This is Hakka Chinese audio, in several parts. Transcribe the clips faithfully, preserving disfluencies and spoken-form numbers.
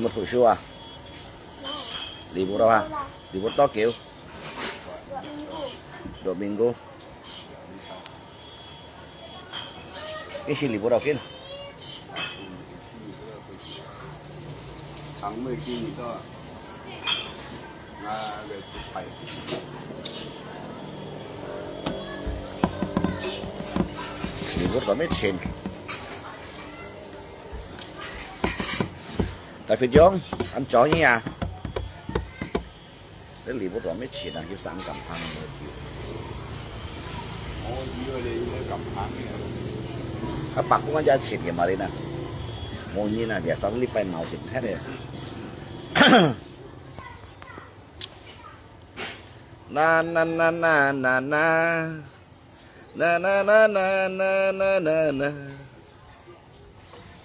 Mùa thu hoài à? Libur apa? Libur bao lâu? Dua minggu. Ini si libur apa? Libur kami chin. Tapi jong, an jong ya. Ini libur kami chin, ah, kita sang gampang mo. Oh, iya, ini gampang ya. Apa aku aja chin ya, mari na. Mo ini na, biasa beli pai mau chin, kan ya. Na, na, na, na, na, na. Na, na, na, na.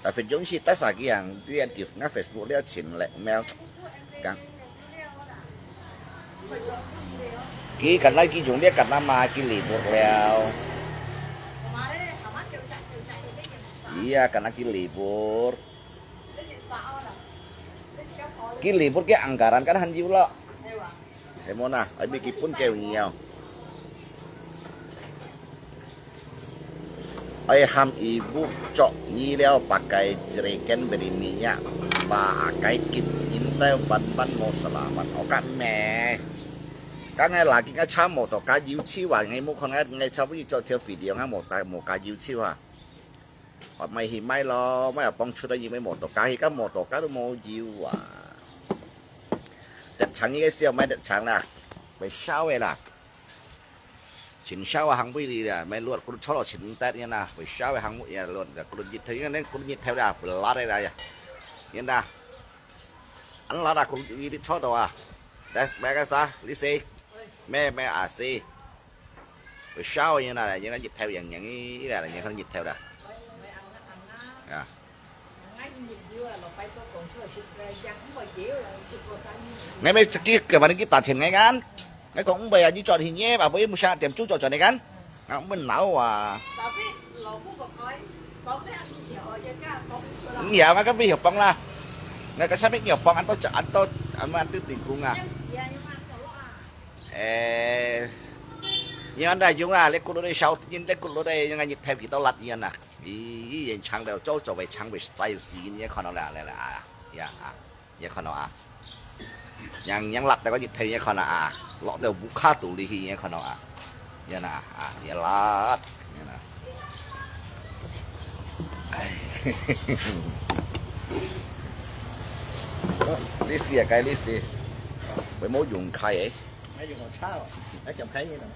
Tapi jong si ta sa kiang, dia di nga Facebook dia chin lek mel. Kang. Ki kan lai ki jong dia kan nama ki libur liao. Iya, kan ki libur. Ki libur ki anggaran kan han yu lo. Hei mo na, ai mi ki pun kêu nhiều. Ai ham ibu cok nyi liao pakai jerigen beri minyak, pakai kit intel ban ban mo selamat. Oka me. Ka ngai lagi ngai cha mo to ka YouTube wa ngai mo kon ngai ngai cha wi cok theo video ngai mo ta mo ka YouTube wa. Mai hi mai lo, mai a pong chu ta yi mai mo to ka hi ka mo to ka lu mo yu wa. Dep chang yi ke siu mai dep chang la. Bai shao e la. Chin shao a hang bui li la, mai luat kul cholo chin tat yan na. Bai shao e hang bui ya luat da kul yit theu yan kul yit theu la, bai lat e la ya. Yan da. An lat da kul yit cholo a. Das bai ka sa, li se. Me me a se. Bai shao yan na, yan na yit theu yan yan yi la, yan kan yit theu da. Ya. Ngai mi cakik ke mana kita chin ngai kan. Ngai kong bai aja cot hin ye, apa ye musa tem cu cot cot kan. Ngai men nau ah. Iya, ngai kan bai hiu pang lah. Ngai ka samik hiu pang anto anto ama anto tingkung ah. Eh, yan da yung ah, le kulu de shao, yin le kulu de yang ngai thep kita lat yan ah. Ih, ih, yan chang de, zhou zhou bai chang bai zai si, ni kan la la la. Ya ah. Ye kono a. Yang yang lak te ko yit theu ye kono a. Lok te bu kha tu li hi ye kono a. Ye na a, ye lat. Ye na. Ai. Terus, lisi ya, kai lisi. Bai mo yung kai eh. Ai yung chao. Ai kiam kai ni na.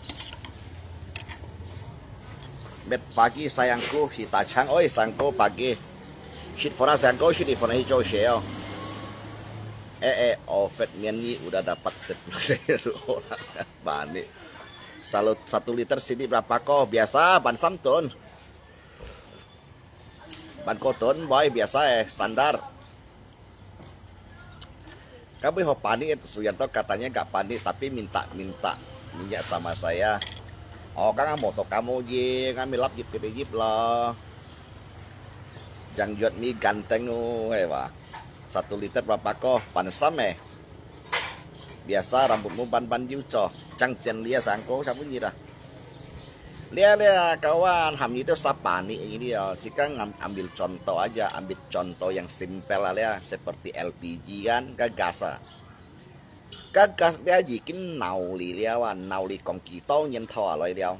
Met pagi sayangku, hita chang oi sangko pagi. Shit for us sangko, shit for us hicho sheo. Eh eh, ofet mian ni udah dapat sepuluh orang bani. Salut satu liter sini berapa ko? Biasa ban samton. Ban koton boy biasa eh standar. Kami ho pani Suyanto katanya nggak pani tapi minta-minta minyak sama saya. Oh, kang amo to kamu ye, kami lap yip tiri yip lo. Jang yuat mi ganteng oh, hewa. Satu liter berapa ko? Pansam eh. Biasa rambutmu ban-ban yuco. Jang jen lia sangko, siapa nyi dah? Lia, lia, kawan, ham itu sapani ini dia. Sekarang am- ambil contoh aja, ambil contoh yang simpel lah, lia, seperti L P G kan, ka gas ah. Ka gas lia已經鬧你了啊，鬧你講幾多年頭啊來了。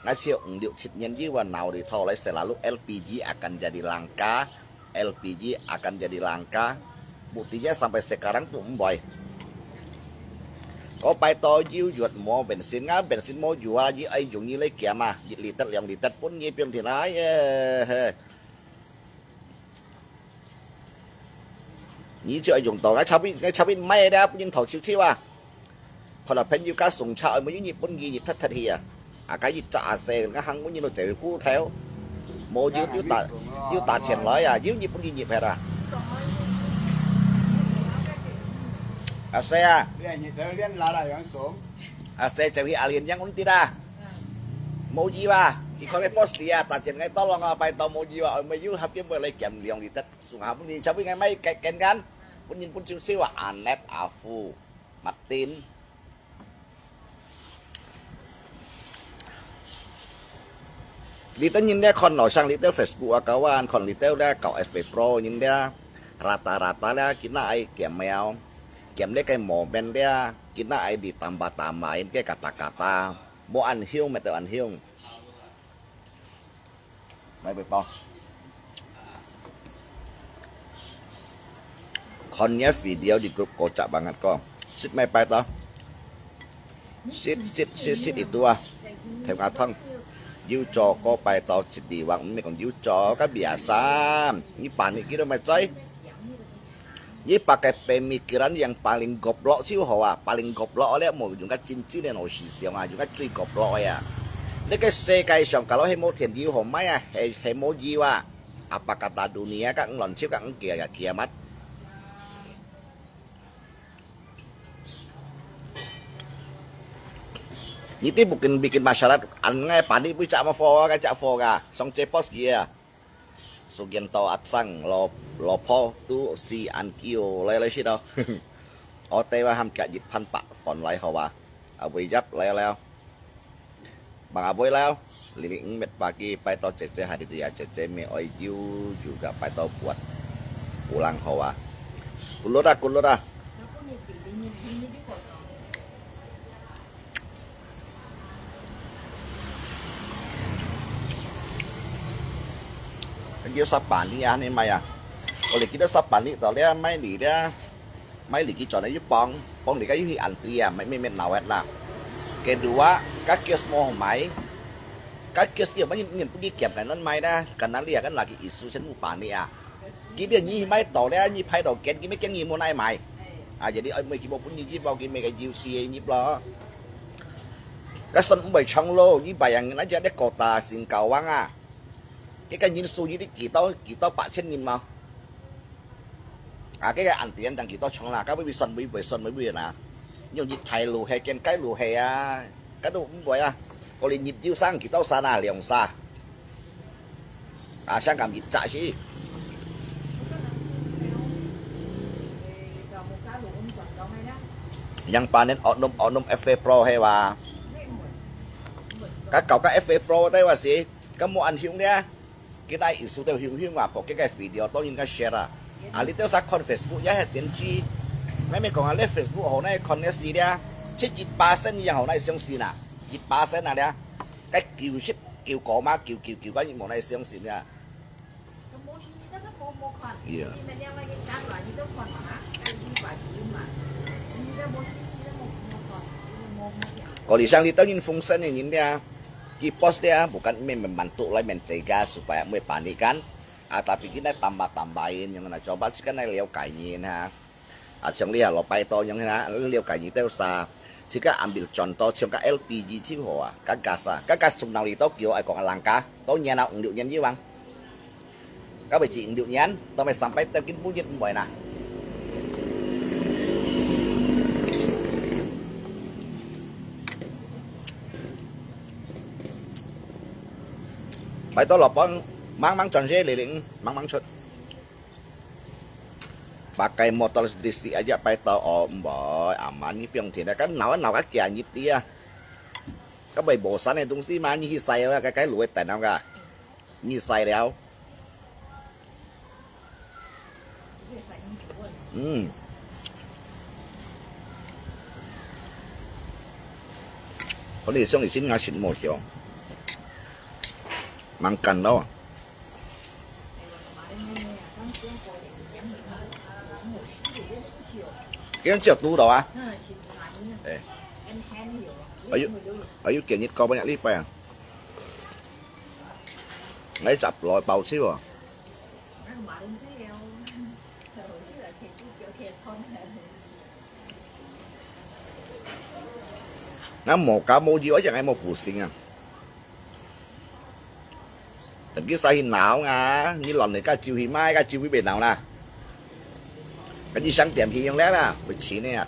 Ngai siu五六七年以後啊，鬧你頭來selalu L P G akan jadi langka, L P G akan jadi langka. Buktinya sampai sekarang pun mboy. Ko pai to yu yuat mo bensin nga bensin mo yua yi ai yung yi lai kiam ah, yi liter liang liter pun yi piang tin ai eh. Ni chiu ai yung to, ngai chapi ngai chapi mai da pun yin to chiu chiu ah. Ko la pen yu ka sung cha ai mo yu yi pun yi yi that that hi ah. 啊，該一隻阿細，𠊎行每日都走去骨頭，無有有打有打錢來啊，有入本佢入去啊。阿細啊，你係入到練啦啦樣講。阿細走去阿蓮樣穩定啊，無有啊，佢講个boss你啊，打錢个多咯，我拜託無有啊，無有合約會來減量，你得送下本你，差不多買緊緊。本人本就笑啊，Anet、阿富、Martin。你等人咧看咯，像你兜Facebook啊，kawan，看你兜咧搞FB Pro人咧，rata-rata咧，今仔愛減了，減咧个moment咧，今仔愛你tambah-tambah人个kata-kata，無恁凶，乜都恁凶。 買背包。看你video di grup kocak banget ko. Sit mai pai to. Sit, sit, sit, sit itu ah. Thèm nga thang. You cho ko pai to sit di wang, umi kong you cho ka biasa. Ni pani kilo mai chai. Ni pakai pemikiran yang paling goblok sih ho ah, paling goblok oleh mau yung ka cincin yang osi siang ah, yung ka cui goblok ya. Ni ke sekai siang kalau hemo tian di ho mai ah, he hemo jiwa. Apa kata dunia ka nglon siu ka ngkia ya kiamat. Ni ti bukin bikin masyarakat an ngai pani bui cak ma fo ka cak fo ka, song cepos kia. Sugianto Atsang lo, lo pho tu si an kiu lai lai si do. Ote wa ham kia jit phan pak fon lai ho wa. A bui yap lai lai. Bang a bui lai. Lili ng met pagi pai to cece hari dia cece me oi jiu juga pai to buat pulang ho wa. Kulo da, kulo da. Kan jiu sa pani ah ni mai ah. Oleh kita sa pani to le mai li le. Mai li ki chon yu pong, pong li ka yu hi antri ah, mai mai mai nawet lah. Kedua, ka kios mo mai. Ka kios ki mai nyen pun ki kiam kan non mai da, kan nan li kan lagi isu sen mu pani ah. Ki dia ni mai to le ni pai to ken ki mai ken ni mo nai mai. Ah, jadi ai mai ki mo pun ni ji bao ki mai ka jiu si ni blo. Ka san mai chang lo, ni bayang na ja de kota Singkawang ah. Ki ka nyin su ni di ki to, ki to pak chen nyin ma. Ah, ki ka an tian dang ki to chang la, ka bui bui san bui bui san bui bui na. Yung ni thai lu he, ken kai lu he ah. Ka du bui ah. Ko li nyip jiu sang ki to sa na liang sa. 啊，香港人炸死。Yang panen oknum-oknum F A Pro he wa. Ka kau ka F A Pro te wa si, ka mo an hiung dia. Kita isu te hiung hiung wa, pok ke video to yin ka share a. A li te sa kon Facebook ya he tian ji. Ngai me kong a le Facebook ho nai kon ne si dia. Chi jit percent yang ho nai siang si na. Jit percent a dia. Ka kiu shit kiu ko ma kiu kiu kiu ka yin mo nai siang si dia. Iya. Ko li sang li tau yin fung sen yin dia. Ki post dia bukan me membantu lai mencegah supaya mui panik kan. Ah, tapi kita tambah-tambahin yang na coba sih kan liau kainin ha. 啊，像你啊，落擺到樣啦，了解你兜啥，自家暗晡轉到像个L P G就好啊，个gas啊，个gas從哪裡到叫愛講啊，人家，到年啊，五六年以往，个位置五六年，到尾三擺到今晡日毋會啦。擺到落班，猛猛轉些零零，猛猛出。 Pakai motor listrik aja pai tau, oh, mboi, aman ni piong thina kan nawa nawa kia nyit dia. Ka bai bosan ni dungsi ma ni hi sai wa ka kai luet tai nam ka. Ni sai liao. Hmm. Ko ni siang isin nga sin mo siang. Makan lo. Kaya siya tu daw ah. Eh. Ayu, ayu kaya nyit ko banyak lipat ah. Ngai chap lo pau siu ah. Nga mo ka mo ji oi jang ai mo pusing ah. Tengki sa hi nau nga, ni lon ni ka chiu hi mai ka chiu hi be nau na. Ka ni sang tiam hi yong le na, be chi ne ah.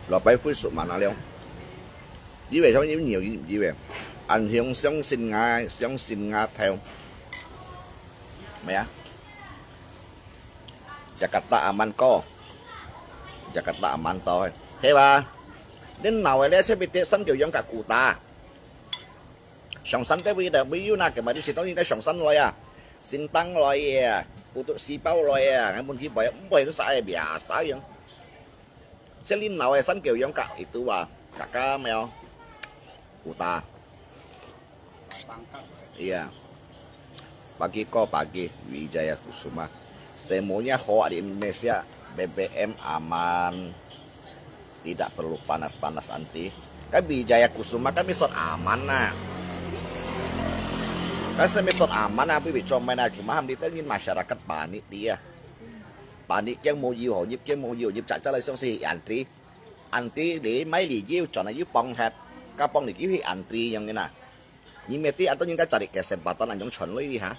老白灰鼠嘛那了，以为像有牛，以为，俺兄相信啊，相信啊，头，没啊，Jakarta aman ko，Jakarta aman to，嘿吧？你老的咧，这边的三九羊个古达。 上山个位的，位有那个嘛，你是当应该上山来啊，新tăng来啊，不都西包来啊，还问题不不会都啥也别啥样。这里老的三九羊搞一度啊，嘎嘎没有，古达。Iya. Pagi ko pagi, Wijaya Kusuma. Semuanya hoak di Indonesia, B B M aman. Tidak perlu panas-panas antri. Kan Wijaya Kusuma kan misal aman na. Kan misal aman na, bui bicom main na, cuma ham di tengin masyarakat panik dia. Panik yang mau yu ho nyip, yang mau yu nyip, cak-cak lai song si antri. Antri di mai li yu, cona yu pong het. Ka pong li yu hi antri yang ina. Ni mesti atau nyingka cari kesempatan anjong chon lui ha.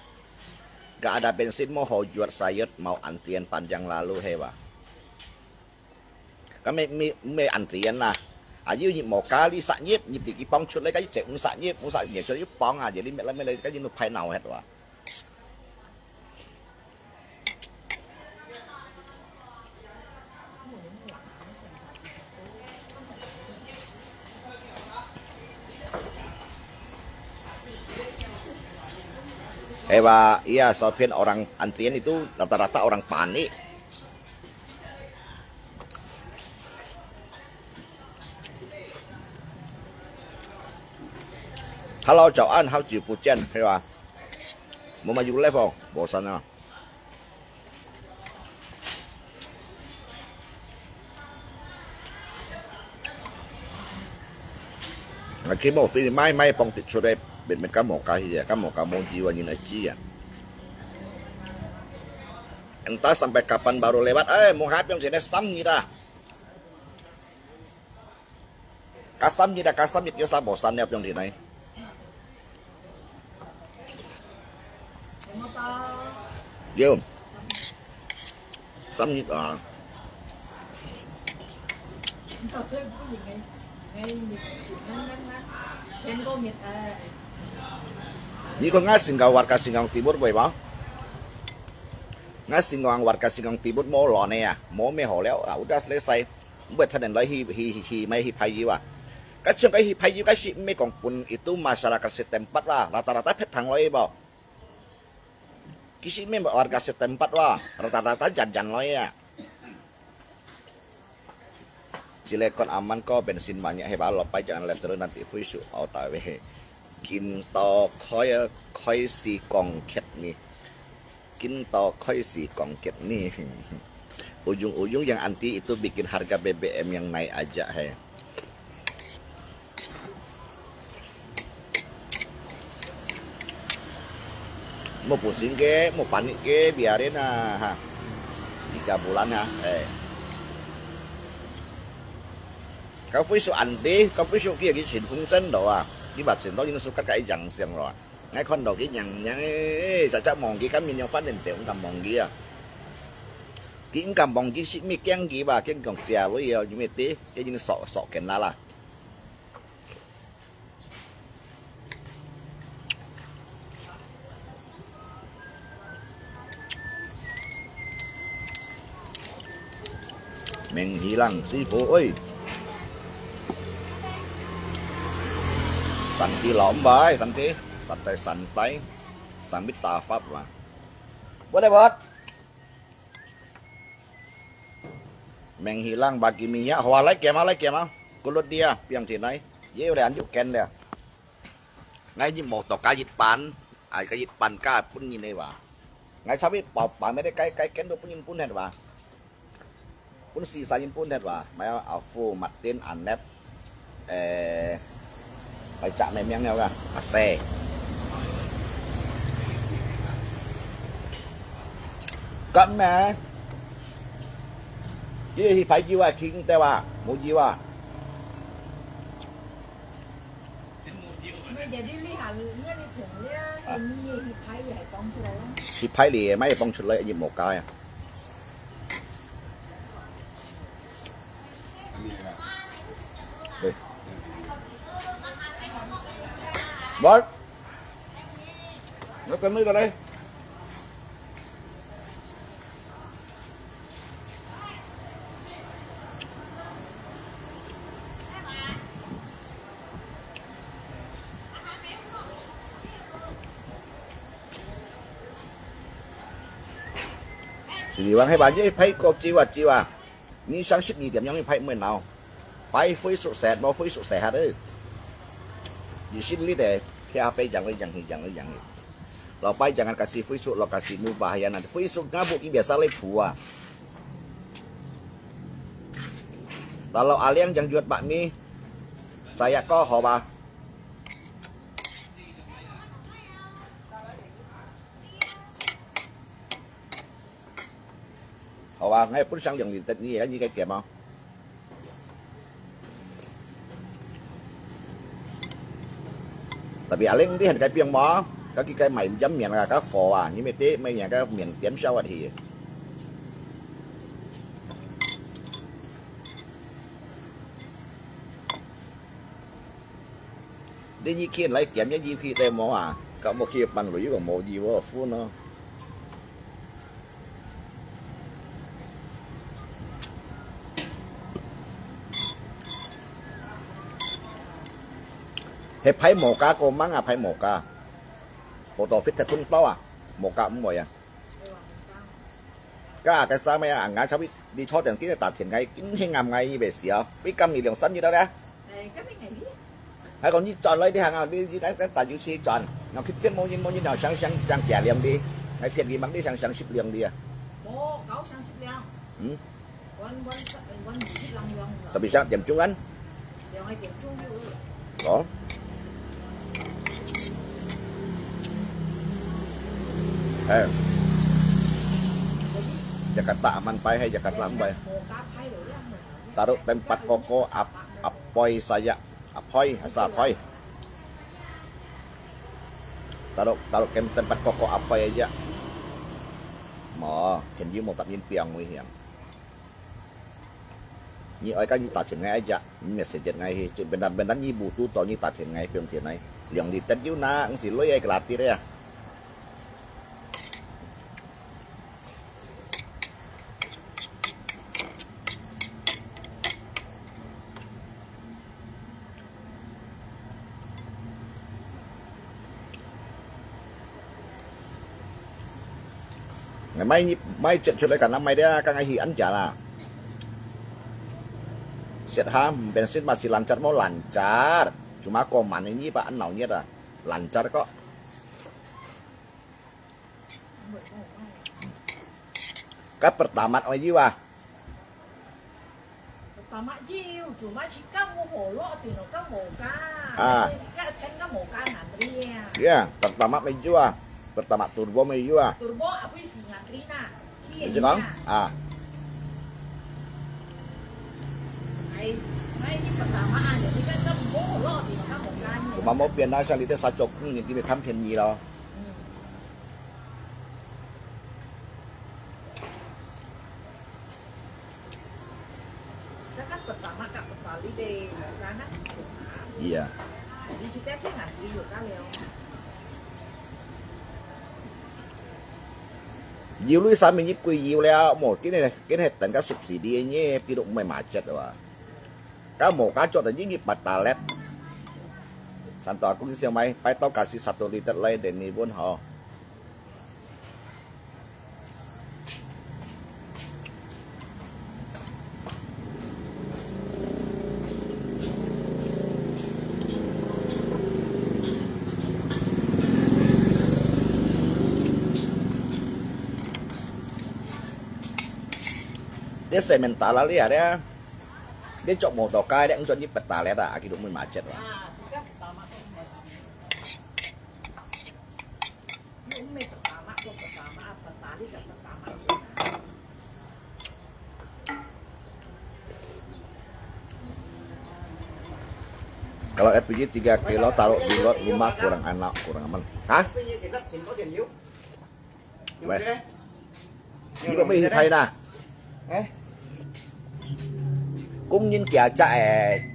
Gak ada bensin mau ho juat sayur, mau antrian panjang lalu hewa. 咁咪咪咪 antrian 啦。啊，要入無加呢十入，入自己幫出嚟，跟住整五十入，五十入就要幫啊，就你咩啦咩啦，跟住都派鬧hết哇。Hewa, iya, sopian orang antrian itu rata-rata orang panik. Hello，早安，好久不见，对吧？我们有 live 哦，我sana。啊，佢冇，佢買买放跌出来，变变咁無价去啊，咁無价冇地方人来知啊。Entah sampai kapan baru lewat, eh，無下放前个三日啊。 Kasam ni dah kasam ni kyo sa bosan ni apiong dinai. Yo. Sam ni ah. Ni ko nga Singkaw warga Singkaw Timur boy ba? Nga Singkaw warga Singkaw Timur mo lo ne ya, mo me ho leo, ah, udah selesai. Buat thanen lai hi hi hi mai hi payu ah. Kacang kai hi payu kasi me kong pun itu masyarakat setempat wa, rata-rata phet thang lai ba. Kisi me warga setempat wa, rata-rata jan-jan lai ya. Cilekon aman ko bensin banyak hebat lo pai jangan left terus nanti fuisu au tawe. Kinto koi koi si kong ket ni. Kinto koi si kong ket ni. Ujung-ujung yang anti itu bikin harga B B M yang naik aja he. Mo pusing ke, mo panik ke, biarin ah ha. Tiga bulan ha, eh. Kau fuisu anti, kau fuisu kia ki chin phung chen do ah. Di ba chin do yin sukat kai jang siang lo ah. Ngai khon do ki nyang nyang eh, sa cha mong ki kan min yang fan den te ung kam mong ki ah. Ki ung kam mong ki si mi kiang ki ba kiang kong chia lo yo, yu me ti, ki yin sok sok ken la la. Menghilang sipo oi. Santi lom bai, santi, santai santai. Sambil tafap lah. Boleh buat. Menghilang bagi minyak, hoa lai kem ah, lai kem ah. Kulut dia, piang thin nai. Ye udah anjuk ken dia. Ngai ni motor kayit pan, ai kayit pan ka pun ni ne wa. Ngai sabi pa pa me de kai kai ken do pun ni pun het wa. Pun si sa ni pun het wa. Mai afu matin anep. Eh, pai chak me miang yau ka, ase. Kap me. Ye hi pai jiu a king te wa, mu jiu a. 佢派你，買放出來，你無加呀。來，我跟那個嘞。是你講係吧？你排過久啊，久啊。 你想十二點鐘去排毋會鬧，排會熟食，無會熟食下的。你心里的，kia飛講了講去講了講去。老白講啊，kasi Facebook，老kasi mubah ya，那Facebook ngabuk ni biasa le pu啊。Lalu aliang jang juat bakmi, saya ko haba. 好啊，𠊎本身用你得你个你个店哦。Tapi aling你很該變嘛，該佢該賣飲麵啊，該貨啊，你咪得賣人个麵店銷下去。你以前來店一二批得無啊？該無去辦旅遊無有哦，分哦。 係排無加過猛啊，排無加。好多fit嘅分包啊，無加毋會啊。加个啥物啊，𠊎差不多你坐等今日打電話，今天暗𠊎預備死哦，比今日兩三日了咧。 哎，今日𠊎呢？還講你轉來這行啊，你你等等打油車轉，然後去騙某人某人，然後想想講幾兩的，還騙你嘛，你想想十兩的啊？無，九想十兩。嗯。One one one二十兩兩。Tapi siya，點鐘啊？兩個點鐘就。哦。哎。Jakarta aman pai，係Jakarta aman pai。Taruh tempat koko ap-, apoy saya. Apoy, asa apoy. Taruh, taruh kem tempat koko apoy aja. Mo, ken yu mo tap yin piang nguy hiam. Ni oi ka ni ta chen ngai aja, ni message ngai hi, cek bendan bendan ni butu to ni ta chen ngai piang chen ngai. Liang di tet yu na, ang si loi ai gratis ya. Ngai mai ni, mai cek cek lai kana mai dia, ka ngai hi an jar ah. Set ha, bensin masih lancar mo lancar. Cuma koman ini pak anau nyet ah. Lancar kok. Ka pertamax mai yu ah. Pertamax yu, cuma si ka mo holo, tino ka mo ka. Ah. Si ka ten ka mo ka ngantri ya. Ya, pertamax mai yu ah. Pertamax turbo mai yu ah. Turbo apa si ngantri na. Jadi kan? Ah. Ai, mai ni pertamax aja, si ka ka mo holo, tino ka mo ka. Cuma mo pian na sa liter sa chok ni, ni mi tham pian ni lo. Hmm. Saka pertama ka pepali de kan? Iya. Jadi kita sih nganti juga kan ya. Yu lui sa mi nyip kui yu le mo, kini kini hetan ka subsidi ni, pi duk mai macet wa. Ka mo ka chot ni nyip patalet. Santo aku ni siang mai, pai tau kasi satu liter lai de ni pun ho. Dia sementara lihat ya. Dia cok motor kai, dia cok ni petalet ah, aki duk mun macet lah. Kalau L P G tiga kilo taruh di luar rumah kurang enak, kurang aman. Hah? Weh. Ni kok mei hiphai na. Eh? Kung nyin kia cha eh.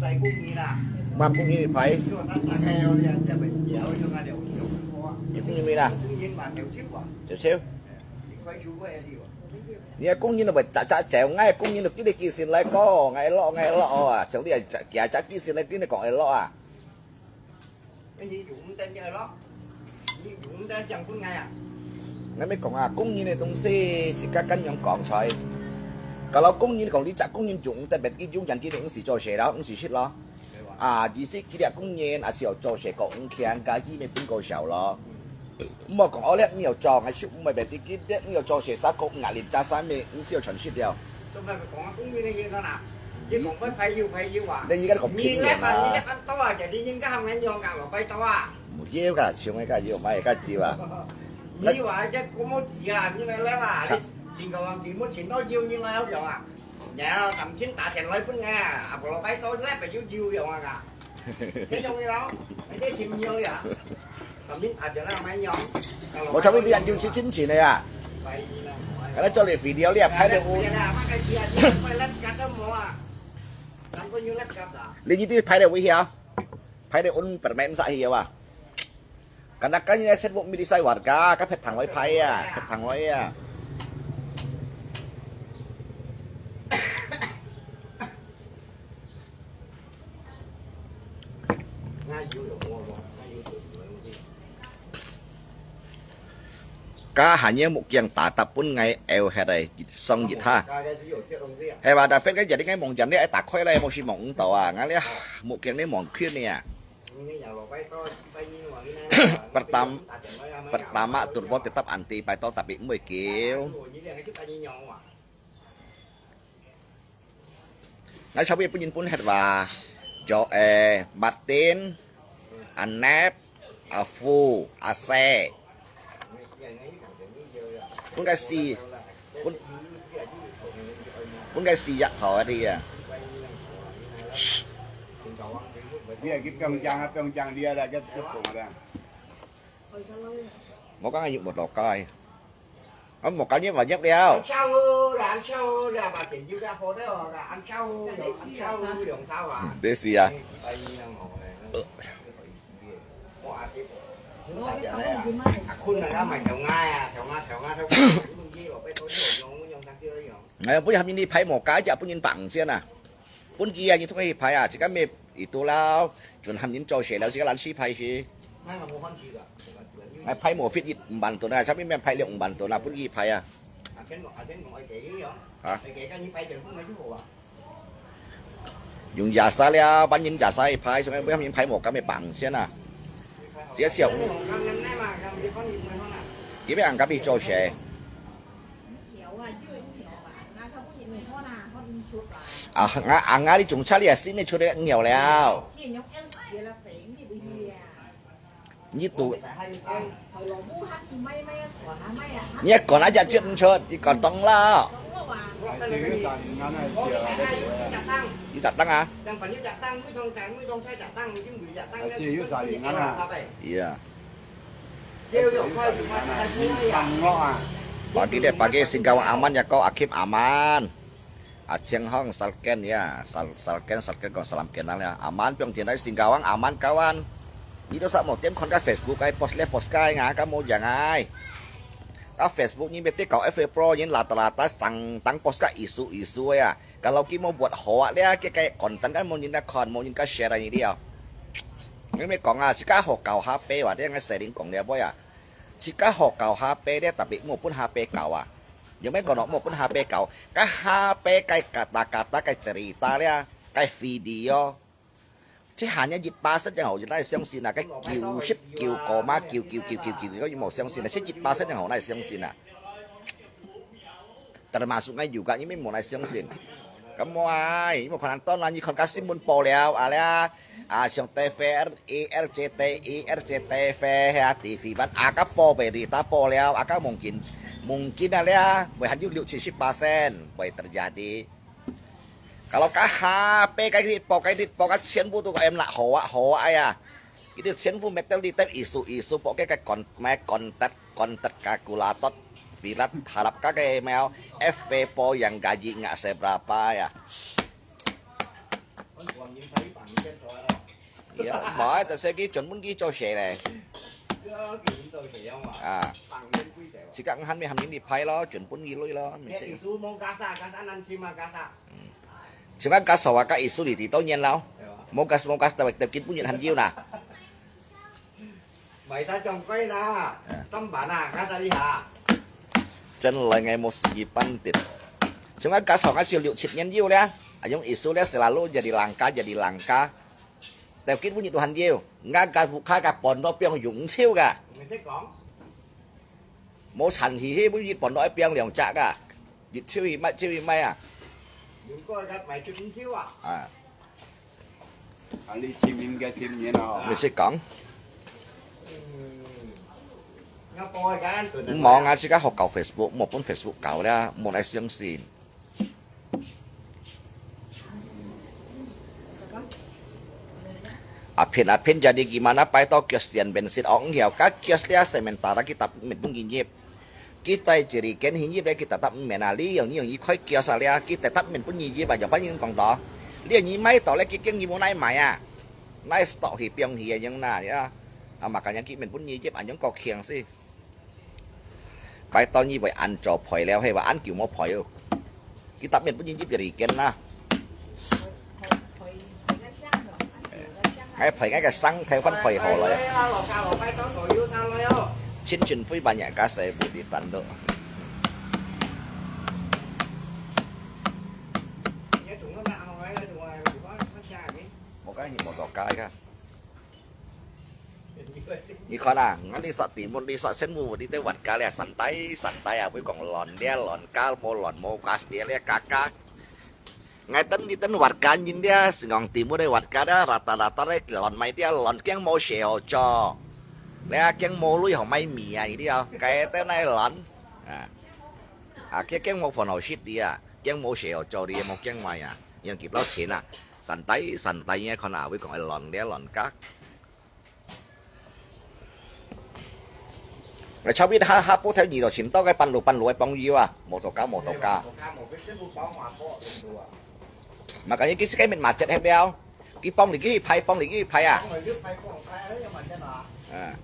Lai kung nyin na. 萬公斤一排。有公斤幾啦？九千。你个工人都會隻隻走，𠊎工人都幾多幾錢來講，𠊎落，𠊎落哦啊！像你啊，幾隻幾錢來，跟你講，𠊎落啊！你用毋得，你落，你用毋得，想分𠊎啊！𠊎咪講啊，工人个東西，自家敢樣講出來。Kalau工人講，你隻工人用毋得，別个用人，佢毋使做事咯，毋使食咯。 啊，意思佢這工人也是有做事過五千，加佢咪分過少咯。毋好講，哦，這你有做，還是毋會別个，這你有做事，三個五啊，連加三个，你是有全食了。做麼个講啊，工人个現在啦，你講拜拜有拜有啊，你而家講平民啊。你這班多啊，就你應該喊人用啊，落拜多啊。毋要噶，窮个噶要，買个噶要啊。你話這個冇錢啊，你來來啊，你請個人，你冇錢都要，你來好用啊。 然後三千打電來分𠊎啊，啊無落拜託，來白有有用啊！這用了，這錢有了，三千打電來買用。我差不多研究去進前个啊。可能做你video你也拍得有。你一定拍得危險，拍得穩，本來毋使去啊。 Kadang-kadang ini Facebook milisai warga, ka phet thang wai phai ya, phet thang wai ya. Ka hanya muk yang tatap pun ngai eu het ai, song yit ha. He ba da fen ka jadi ngai mong jan ni ai ta khoi lai mong si mong ung tau a, ngai li muk yang ni mong khien ni a. Pertam-, pertama turbo tetap anti paito tapi mui kiu. Ngai sabi pun yin pun het wa. Jo, eh, Martin, Anep, Afu, Ase. Pun kasi, pun, pun kasi yak thau adi ya. Dia ki pyong jang, pyong jang dia dah jat tu pun ada. Mau kang ayuk mau tokai. Am mau kang ni banyak dia. Ăn sau hư là ăn sau hư là bà tiện dư ra phố đó là ăn sau hư, ăn sau hư, ăn sau à. Desi ya. Tại vì là ngồi này, nó có ý nghĩa. Có ai tiếp. Nó là giờ này à. À, khun là cái mày theo ngay à, theo ngay, theo ngay, theo ngay. Cũng không gì, rồi cái thôi, rồi, rồi, rồi, theo ngay, theo ngay. Ngai pun ham ni phai mau ka ja pun yin bang sian a. Pun ki a ni thuk hi phai a, sika me itu lau. Chun ham yin cho she lau, sika lan si phai si. Ngai phai mo fit it ban to na, sa mi me phai le ung ban to na, pun ki phai a. Ha? Yung jasa lia, ban yin jasa hi phai, so me ham yin phai mo ka me bang sian a. Sia sia. Ki me ang ka bi cho she. À, ngã, à, ngã đi chúng cha lia xin đi chú đi nhiều leo. Như tụ. Nhé còn ai chả chịu chốt thì còn tông la. Đi chặt tăng à? Iya. Pagi deh, pagi Singkawang aman ya ko, Akim aman. Aceng hong salken ya, sal salken salken kong salam kenal ya. Aman piong tian dai Singkawang aman kawan. Ni to sa mo tiam kon ka Facebook ai post le post kai nga ka mo jang ai. Ka Facebook ni bete kau F Pro ni lata lata tang tang post ka isu isu ya. Kalau ki mo buat hoa le ke kai konten ka mo ni na kon mo ni ka share ni dia. Ni me kong a, si ka ho kau ha pe wa de ngai sharing kong le bo ya. Si ka ho kau ha pe de tapi mo pun ha pe kau a. Yung me kono mo pun ha pe kau. Ka ha pe kai kata kata kai cerita le kai video. Chỉ hai mươi chín phần trăm yang hậu lai相信啊，該九十九個嘛，九九九九九九，佢無相信啊，十一phần trăm yang hậu lai相信啊。Termasuk ngai juga，因為無來相信。咁我唉，因為可能當然你看个新聞報了，啊了，啊像T V R、E R C T、E R C T V啊，T V版，啊个報被你打報了，啊个mungkin，mungkin啊了，會還有六七十percent會terjadi。 Kalau ka ha pe kai rit po kai rit po ka sian bu tu ka em la hoa hoa ya. Ini sian bu metal di tep isu isu po ke kai kon mai kontet kontet kalkulator virat harap ka ke mau F P po yang gaji ngak seberapa ya. 無啊，就係佢專門佢做事咧。啊，自家毋肯咪喊人哋派咯，專門佢鐳咯，毋使。像啊，家嫂啊，家嫂你知道年老，無家，無家嫂，特別佢本人還有啦。買得掌櫃啦，三板啊，家嫂你好。真來𠊎無時間的。像啊，家嫂，𠊎就六七年有了，啊，用意思了，selalu jadi langka，jadi langka。 Tèo kít每日都還要，𠊎个屋下个搬到放用手个。你識講？無產氣氣，每日搬到一放兩隻个，一手一賣，手一賣啊。有個个賣出五手啊。啊。啊，你清明个清明啊。你識講？嗯，我幫佢講，毋好啊，自家學搞Facebook，莫分Facebook搞了，莫來相信。 Apin, apin jadi gimana，拜託kios sian bensin，哦，毋曉，該kios了，sementara kita毋免分佢入。佢在這裡跟佢入咧，佢tetap毋免啊，你用，你用佢開kios啊了，佢tetap毋免分佢入啊，有辦法講到。你用佢買到咧，佢驚佢無哪買啊，哪stok去放去啊，樣啦，呀。啊，makanya佢免分佢入，恁樣過慶死。 拜託你會恁早賠了，係話恁久無賠哦。佢答應本人一百二件啦。𠊎賠𠊎个生頭份賠好來啊。親情非辦也加細步的單獨。我跟你摩托加一个。 你看啊，𠊎呢煞地門，呢煞先屋，呢兜warga咧，santai santai啊，會講亂咧亂加，無亂無加咧咧加加。𠊎等呢等warga人咧，係講地門个warga咧，rata-rata咧亂買啲亂，驚無事好做，咧驚無鐳好買米啊，呢啲啊，該兜哪亂啊？啊，驚驚無飯好食啲啊，驚無事好做啲，無驚買啊，用幾多錢啊？ Santai santai，你看啊，會講會亂咧亂加。𠊎差不多下下步頭遇到尋到个半路半路个朋友啊，摩托加摩托加。Makanya佢自家面麻雀忒了，佢幫你去拍，幫你去拍啊。啊。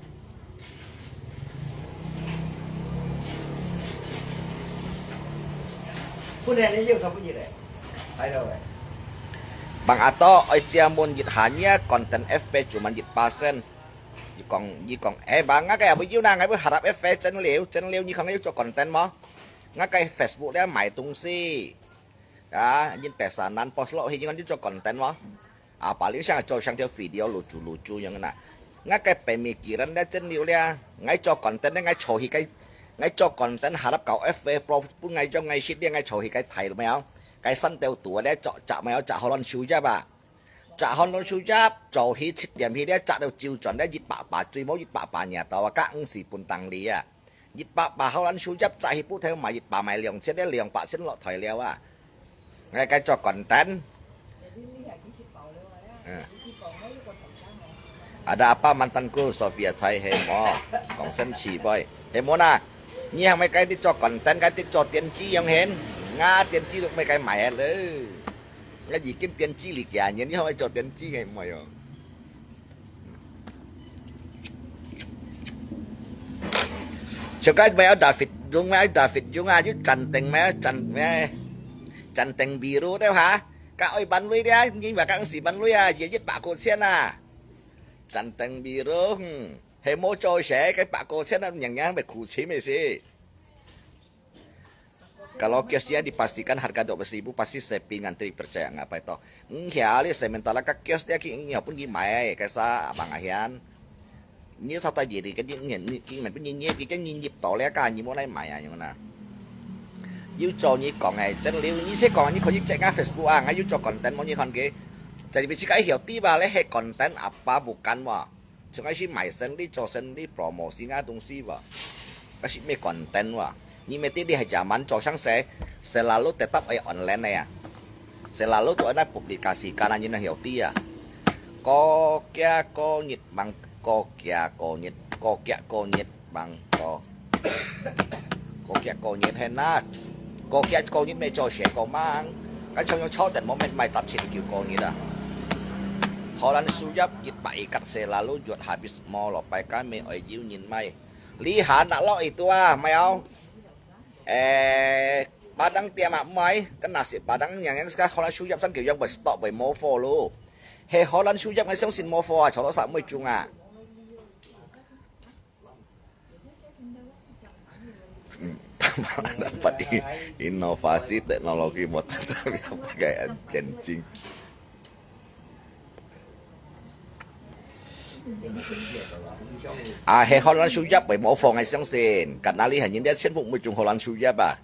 本來你有啥不熱嘞？還有嘞。Bang Ato，愛借問一下，你个content F B cuma一巴仙。你講，你講，哎，bang，𠊎个也會有啦，𠊎會harap F B整了，整了，你看𠊎有做content無？𠊎个Facebook咧賣東西，啊，人pesanan post落去，你看有做content無？ 啊，paling想做成條video lucu-lucu樣啦。𠊎个pemikiran咧，真了咧，𠊎做content咧，𠊎坐去該，𠊎做content harap搞F A pro分𠊎用𠊎食咧，𠊎坐去該大貓，該山頭肚咧，摘摘貓，摘好卵樹葉啊，摘好卵樹葉，早起七點去咧，摘到朝轉咧，一百把，最無一百把爾到啊，甲毋是分當你啊。 一百把好卵樹葉摘去，不頭賣一把賣兩千，兩百先落台了啊！𠊎該做content。嗯。Ada apa mantanku Sofia Chai係無？講生趣杯，係無啦？你係咪該啲做content，該啲做電子樣形？𠊎電子都毋係該賣个了。𠊎已經電子裡幾年，你係咪做電子个毋係哦？ Cakap mai David Jung, mai David Jung啊，又暫停咩？暫咩？暫停biru了哈？該愛萬鐳了，你話講是萬鐳啊，也一百塊錢啊。暫停biru，嗯，係無做事，該百塊錢啊，人人咪苦錢咪是。 Kalau kios dia dipastikan harga dua belas ribu, pasti sepi ngantri, percaya ngapa itu? Ngiah li sementara ka kios dia ki ngiah pun ki mai, kasa abang ahian. Ni sa ta jadi ke ni ngiah ni ki mai pun ni ni ki kan ni nyip to le ka ni mo nai mai a yung na. Yu cho ni kong ai, chen liu ni se kong ni ko ni check nga Facebook a, nga yu cho content mo ni kon ke. Jadi bisi ka hiau ti ba le he content apa bukan mo. 像該係賣生理、做生理、promosi ngah東西吧。該係咩content哇？你乜知你係zaman做生事，selalu tetap愛online个啊。Selalu都愛publikasi，kana你能曉知啊？過幾過日，bang過幾過日，過幾過日，bang過。 過幾過日係哪？過幾過日乜做事過忙，該像用坐等無乜買搭錢叫過日啊！ Holland Suyap, ibarat kata selalu jual habis semua, lalu pai kami oi jiu nyin mai. Lihat nak lo itu ah, mai au. Eh, Padang tiap mak mai, kan nasi Padang yang yang sekarang Holland Suyap sang kêu yang bai stop bai mau follow. He Holland Suyap ngai sing sin mau follow ah, cholo sa mai chung ah. Dapat i-, inovasi teknologi motor tapi pakai kencing. Ah, he Holland Suyap bai mau follow ngai sing sin. Kat nali han yin dia 全部 mai chung Holland Suyap ah.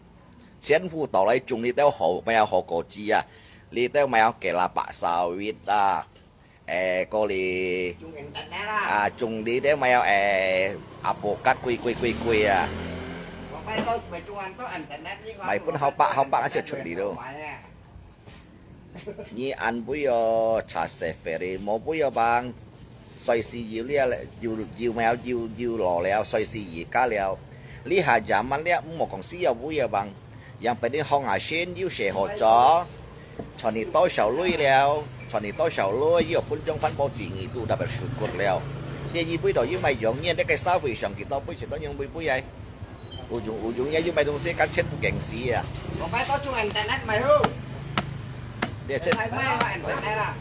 全部到來種呢兜好，買好果子啊，呢兜買kelapa sawit啊，誒，嗰啲，種internet啊。啊，種呢兜買，誒，apokat貴貴貴貴啊。我買到，買種恁多internet呢，買分好百好百啊，先出力咯。買啊。你安慰哦，茶色肥的，莫不要帮。 衰死有了，有，有苗，有，有老了，衰死而家了。這下zaman了，毋好講死啊，會啊，bang。Yang penting hong asin，有事好做，賺你多少鐳了，賺你多少鐳，有分鐘環保主義都特別舒服了。這一杯都有賣用，你那個社會上幾多杯，幾多人杯杯啊？ Ujung-ujungnya you 買東西，跟錢不驚死啊！我買到種 internet 買哦。你這，買買 internet 啦。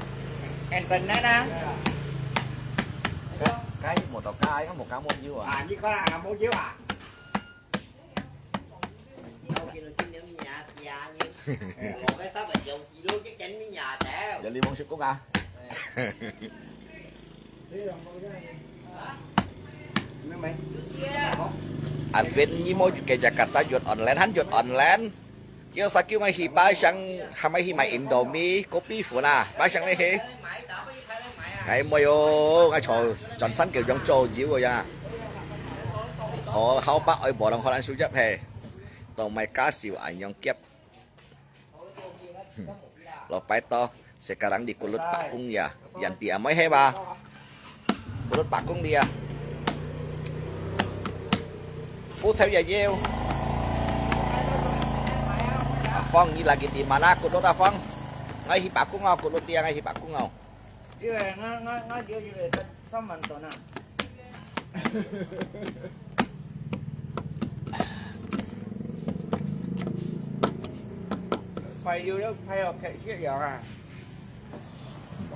Internet 啊？該，該無到該，該無搞無有啊？啊，你看啊，無有啊？有你望出工啊？ Alvin，你無去 Jakarta 越 online，還越 online。叫啥叫我去巴生，還咪去買 Indomie、kopi 粉啊，巴生你去。哎，無喲，我坐轉山橋上做油个呀。好，好吧，愛無人可能收入嘿，都買加少恁樣夾。 Lo pai to, sekarang di Kulut Pakung ya. Yan ti amoy he ba? Kulut Pakung dia. Puthew ya yeu. Afong, ni lagi di mana Kulut Afong? Ngai hi Pakung au, Kulut dia ngai hi Pakung au. 因為我，我，我了解了三萬噸啊。快要了，快要開始了啊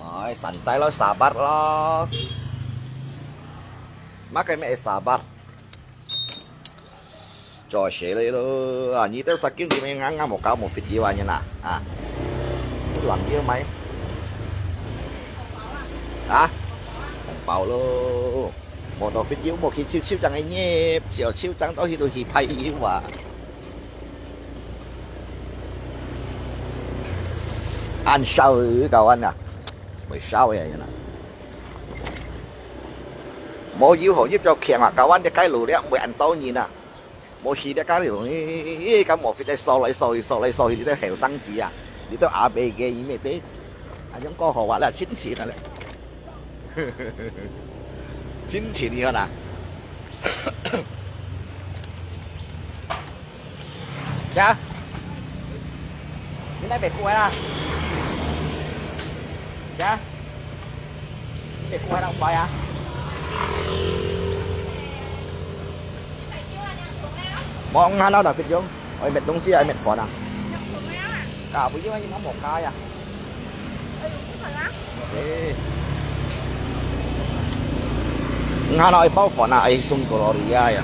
！Ay, santai lo, sabar lo. Makai me sabar. Cho sẻ lê lô. À, nhi têu sa kiu nhi mê ngang ngang một cáo một phít diu à nhi nà. À. Lăng diu mày. Hả? Hồng bao lô. Một đầu phít diu một khi chiu chiu trắng ấy nhé. Chiu chiu trắng đó thì tôi thì phay diu à. Ăn sao ư cậu ăn à? Mười sáu vậy nè. Mô yû hổ yû cho khiang à, kawan dia cái lù dia, mười ăn tao nhìn à. Mô xì dia cái lù, ê, ê, ê, cái mô phi tay so lại so, so lại so, thì tao hẻo sang chỉ à. Thì tao à bê ghê ý mê tê. À, giống có hổ vạ là chín xì nè lẹ. Chín xì đi hơn à. Chà. Cái này bẹt cua à. Chà. Bẹt cua đang quay à. Mong ngàn nào đã biết không? Ôi, mệt東西à, mệt phở à. Cả buổi chiều anh ngắm một cái à. Ê. Ngàn nào bao phở à, ai sung Gloria à.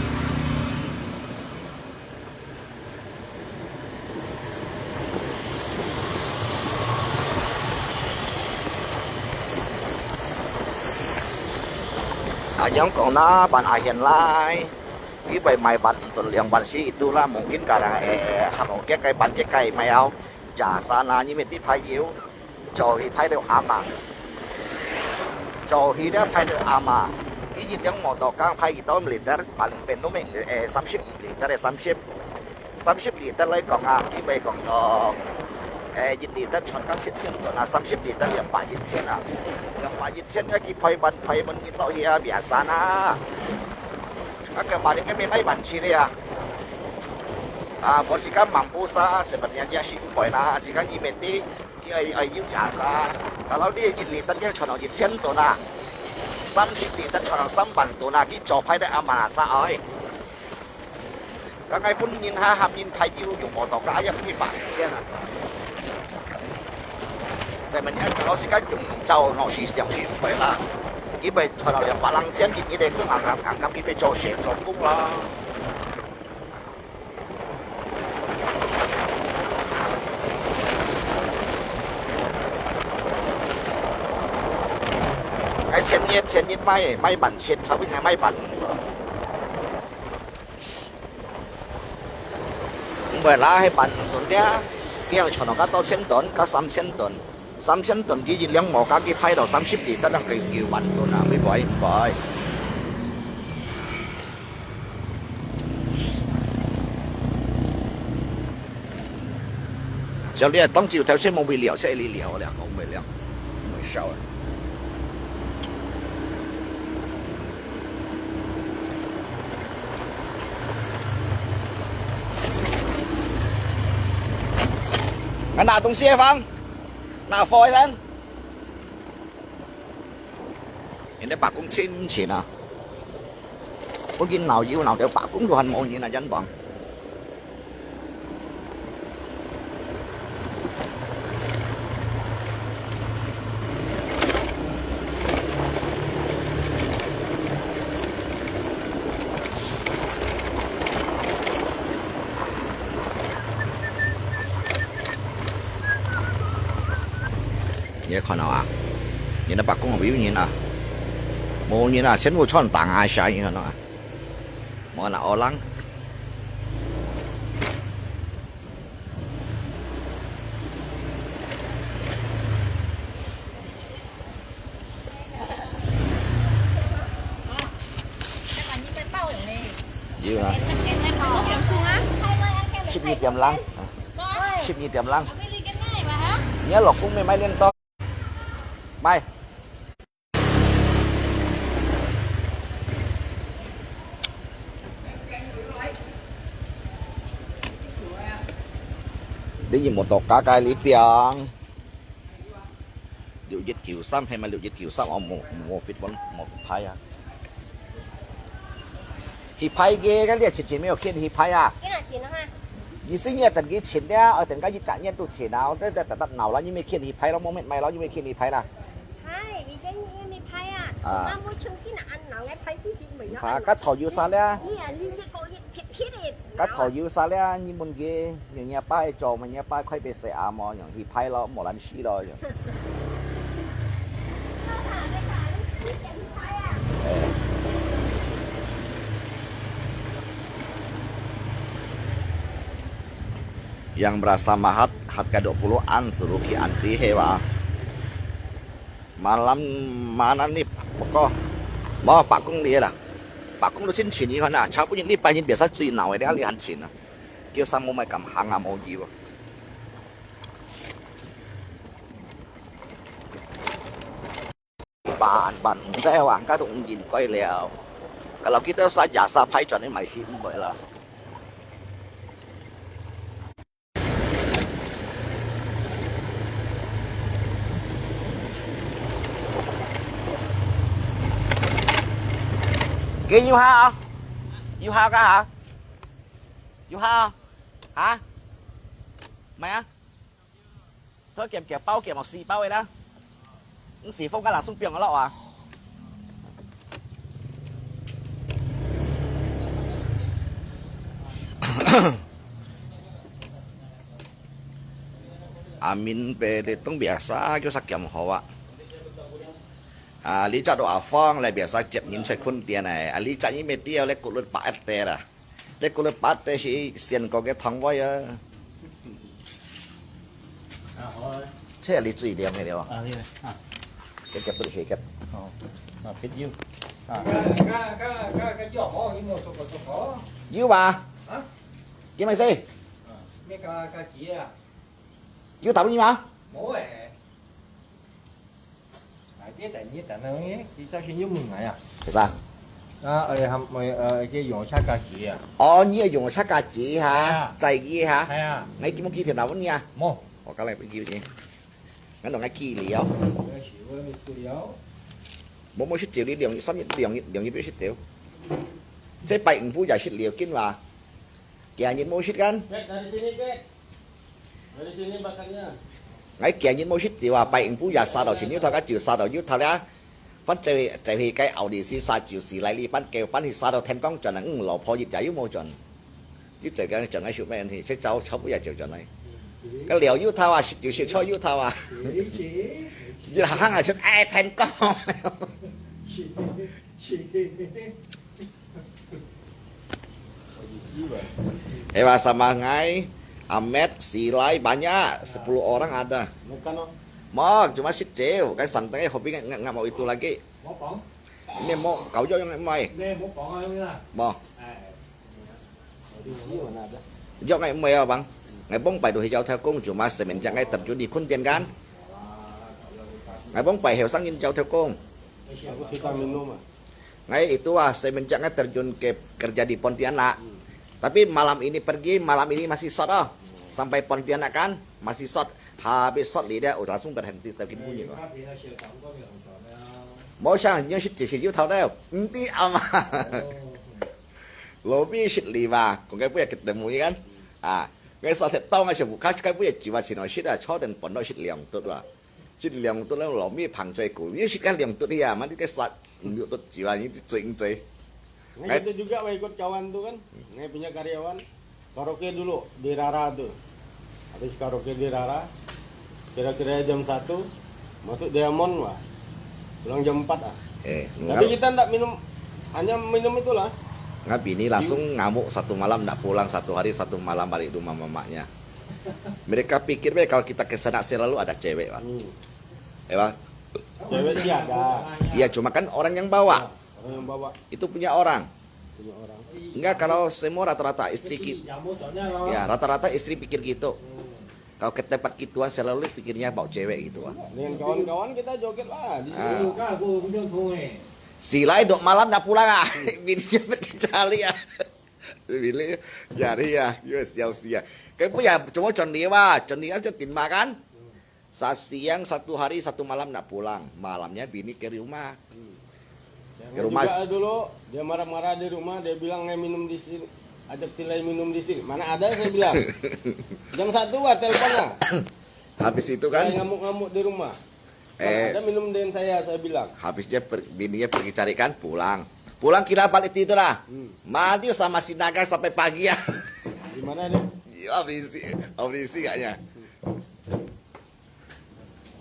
À, yang kong na, bạn à hiện lai. Ý vậy mày bạn tuần liang bạn sĩ itu lah, mungkin karang, eh, hàm một cái, cái bạn cái cái mày ao. Giả sa na, như mình đi Thái Yêu. Cho hi phai têu ama. Cho hi têu phai têu ama. Ki yin yang mô tô kang phai ki tôm liter, pang pen nô meng, eh, 三十 liter, eh, 三十. 三十 liter lai kong a, ki bai kong yo. Eh, yin liter chon kang 七千 ton a, 三十 liter 两百 yin 千 a. 两百 yin 千 a ki phai ban, phai ban yin lo hi a, biasa na. A ka ba ding ka me mai ban chi le a. A, bo si ka mampu sa, sebenarnya dia si boy na, si ka ni meti. Ai, ai, yû yà sa. Kalau你一日得个賺到一千噸啊，三十日得賺到三萬噸啊，你做派得阿媽啥哎？該𠊎本人哈，合人派有用無到，該也去百千啊。Sebenarnya kalau si kacung jauh no si siang si empat lah. Ibai kalau dia palang siang di ni deh kung anggap anggap ibai jauh siang jauh kung lah. Ai, 千一，千一買，買萬七，差不多買萬。毋會啦，係萬噸咧，你愛賺到加多千噸，加三千噸，三千噸佢一兩毛，加佢派到三十里，得人佢九萬噸啊，會唔會？毋會。 小李啊，當朝頭先無會聊，先你聊了，講會聊，會笑啊。啊，拿東西來放，拿貨來。人家罷工真錢啊！我見鬧要鬧到罷工都還無人啊，真忙。 你看到啊？你那罢工有人啊？無人啊，全部穿打啊下，你看到啊？無人啊，orang。 有啊。十二點零，啊，十二點零。你要老公沒買電到？買。 你有無到加加里邊？六一九三，係咪六一九三？我無，無fit，我無派啊。去派个，該你直接沒有錢去派啊？幾多錢啊？你是你等佢錢了，等佢一隻月都錢啊，我這這這鬧了，你沒錢去派了，我沒買了，你沒錢去派啦。 嗨，你跟你你拍啊，啊。那么穷尽了，俺老来拍自己没有。啊，該頭有啥咧？你啊，你一个一撇撇的。該頭有啥咧？你問佢，用你爸做，問你爸快被死啊麼？用去拍咯，無人死咯。哎。 Yang berasa mahat, harga dua puluhan, suruh ki antri hewa. Malam mana ni, pokok, mau pakung dia lah. Pakung tu sin sini kan, nah, siapa yang ni banyak biasa cuy nawa dia lihat sin. Kêu sang mau mai kam hang am ogi. Ban ban, ang tayo ang katong ingin koy liao. Kalau kita sa jasa pai chuan ni mai si mboy la. Kì you ha? You ha ka ha? You ha? Ha? Mai a? Thôi kiểm kiểm bao kiểm học sĩ bao ấy đó. Sĩ phong ka là xung piang lo à. Amin pe te tong biasa kêu sa kiểm hậu à. À, lý chắc đồ à phong lại biasa chép nhìn chơi khôn tiền này. À, lý chắc như mê tiêu lê cột luật bạc tê ra. Lê cô lê bát tê si sian có cái thằng voi á. À, thôi. Thế là lý truy điểm hay điều. À, đi này. À. Cái chép tôi sẽ chép. Ờ. À, fit you. À. Cái, cái, cái, cái, cái giỏ máu, cái mua sổ, sổ. You mà. Hả? Cái mày gì? À, mấy cái, cái kia. You tao như mà. Mối à. Ai, cái tại nhí tại nó nhí, cái sao xin you mừng ai à? Cái sao? À, ơi, hâm, ơi, ơi, cái dùng chắc cả sĩ à? Ồ, nhí dùng chắc cả sĩ hả? À. Tại gì hả? Hay à. Ngay cái mông kia thì nào vẫn nhá. Mô. Ồ, cái này bên kia chứ. 𠊎同𠊎寄了。無無食朝，你兩日三日兩日兩日要食朝。這拜五晡夜食了，今話今日無食kan？ Pet, dari sini, Pet. Dari sini bakatnya. 𠊎今日無食朝啊，拜五晡夜殺到先有頭，該朝殺到有頭了。反正就係該奧利斯殺朝時來哩，班叫班去殺到天光轉來，嗯，老婆一隻又無轉。 你最近轉來食咩呢？食朝朝不夜就轉來。該料有頭啊，食就食菜有頭啊。你行行啊，出哎，天光。Hebat sama ngai, Amet, Silai, banyak, sepuluh orang ada. Makan, oh. Mau, cuma sit jeu, kan santai, hobi nggak, nggak, nggak mau itu lagi. Mau pang? Ini mau, kau jauh yang mai. Ini mau pang, ah, ini lah. Mau. Eh. Jok ngai mui abang. Ngai bông pai tu hijau theo kung cuma semenjak ngai terjun di Khun Tian kan. Ngai bông pai heo sang in jauh theo kung. Aku suka minum, ah. Ngai itu ah semenjak ngai terjun ke kerja di Pontianak. Tapi malam ini pergi, malam ini masih sot ah. Sampai Pontianak kan, masih sot. Habis sot li dia, oh, langsung berhenti terjun bunyi tu. Mau sang nyo sit jeu sit yu tau deu. Enti ama. Lobi sit li ba, kung kai puya ketemu kan. Ah, ngai sa tep tau ngai sa buka kai puya jiwa sino sit ah, choden pondok sit liang tut ba. Sit liang tut lah lomi pang cai ku. Ni sit kan liang tut ya, mandi kai sa liang tut jiwa ni cing cai. Ngai itu juga, wah, ikut kawan tu kan. Ngai punya karyawan. Karaoke dulu di Rara tu. Habis karaoke di Rara, kira-kira jam satu, masuk Diamond, wah. Pulang jam empat, ah. Eh, tapi kita ndak minum, hanya minum itulah. Nggak, bini langsung ngamuk satu malam ndak pulang, satu hari satu malam balik rumah mamaknya. Mereka pikir be kalau kita ke sana selalu ada cewek, Pak. Hmm. Ya, Pak? Cewek sih ada. Iya, cuma kan orang yang bawa. Orang yang bawa. Itu punya orang. Punya orang. Enggak, kalau semua rata-rata istri ki-, ya, rata-rata istri pikir gitu. Kalau ke tempat gituan selalu pikirnya bawa cewek gitu, ah. Dengan kawan-kawan kita joget lah di situ. Ah. Silai dok malam ndak pulang ah. Bini cepet kecali ah. Bini, ya, ya, ya, siap, siap. Kan punya cuma contoh ah, contoh aja tin makan. Sasiang satu hari satu malam ndak pulang. Malamnya bini ke rumah. Hmm. Ke rumah. Juga dulu, dia marah-marah di rumah, dia bilang, "Ngai minum di sini, ajak Silai minum di sini." Mana ada, saya bilang. Jam satu, wah, telepon lah. Habis itu kan? Saya ngamuk-ngamuk di rumah. Mana ada minum dengan saya, saya bilang. Habis dia per-, bininya pergi cari kan, pulang. Pulang kira balik itu lah. Hmm. Mandi sama si Naga sampai pagi ya. Di mana dia? Iya, berisi, berisi kayaknya.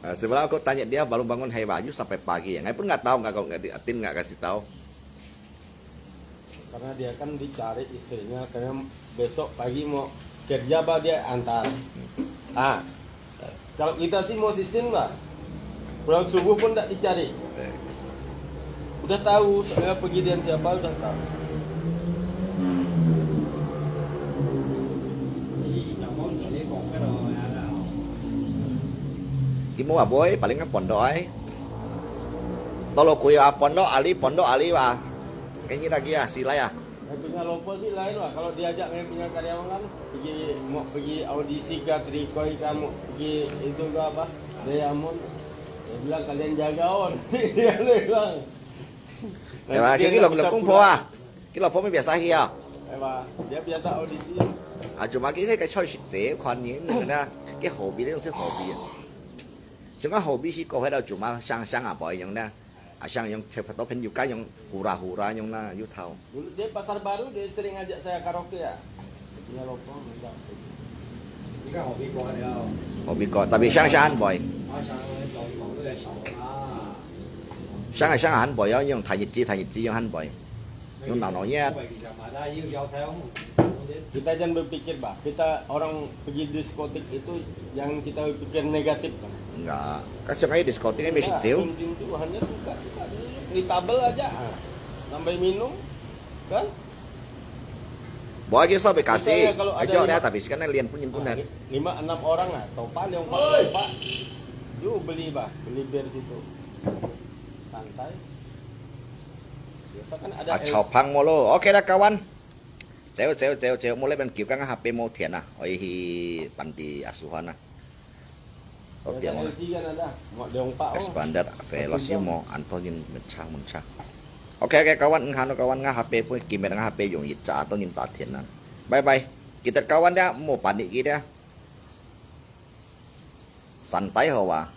Ah, semalam aku tanya dia baru bangun, "Hai, Wahyu sampai pagi ya?" Ngai pun nggak tahu, nggak, nggak di-, Atin nggak kasih tahu. Karena dia kan dicari istrinya, karena besok pagi mau kerja, bah, dia antar. Ah, kalau kita sih mau sisin, bah. Pulang subuh pun tak dicari. Eh. Udah tahu saya pergi dengan siapa, udah tahu. Imo ah, boy, paling kan pondok ai. Tolo kuya ah, pondok ali, pondok ali ah. Kayaknya lagi ah, Silai ah. Saya punya lopo sih lain lah. Kalau diajak saya punya karyawan kan, pergi, mau pergi audisi ke, trikoi ke, mau pergi itu ke apa, Diamond. Saya bilang, "Kalian jaga on." Dia bilang. Eh, wah, dia kini lo, lo bisa kung po pulang. Ah. Kini lo po mi biasa hi ah. Eh, wah, dia biasa audisi. Ah, cuma kini saya ke choice je, kuan ni, na, ke hobi, dia 是 hobi. Cuma hobi sih kau ada cuma sang-sang apa yang na. Ah, sang yang cepat tu pen juga yang hura-hura yang na, you tahu. Dulu dia Pasar Baru, dia sering ajak saya karaoke ya. Dia punya lopo, dia. Hobi kau, tapi sang-sang boy. Sang-sang han boy, yang, yang 弹一支，弹一支，yang han boy. Yung nano niya. Kita jangan berpikir, bah, kita orang pergi diskotik itu jangan kita berpikir negatif, bah. Enggak. Kasi kayo diskotik ay may sit jeu. Belum tentu, hanya suka-suka. Di tabel aja, ah. Sampai minum, kan? Buat aja sampai kasi. Misalnya kalau ada ayo lima, dia tapi sekarang lian punya ah, punya. Lima, enam orang lah, topa, liang pak, liang pak. Yuk beli, bah, beli bir situ. Santai. Biasa kan ada. Ah, es. Chao pang mo lo. Oke lah, kawan. Jauh, jauh, jauh, jauh. Mulai ban kiu kang H P mo tian ah. Oi hi pandi asuhan ah. OK，我 Expanded Velocimo，恁多人問差問差。OK OK，kawan，你看到kawan，我下背不，今日我下背容易炸到人打天啊。拜拜，記得kawan呀，莫辦你記得。Santai好吧？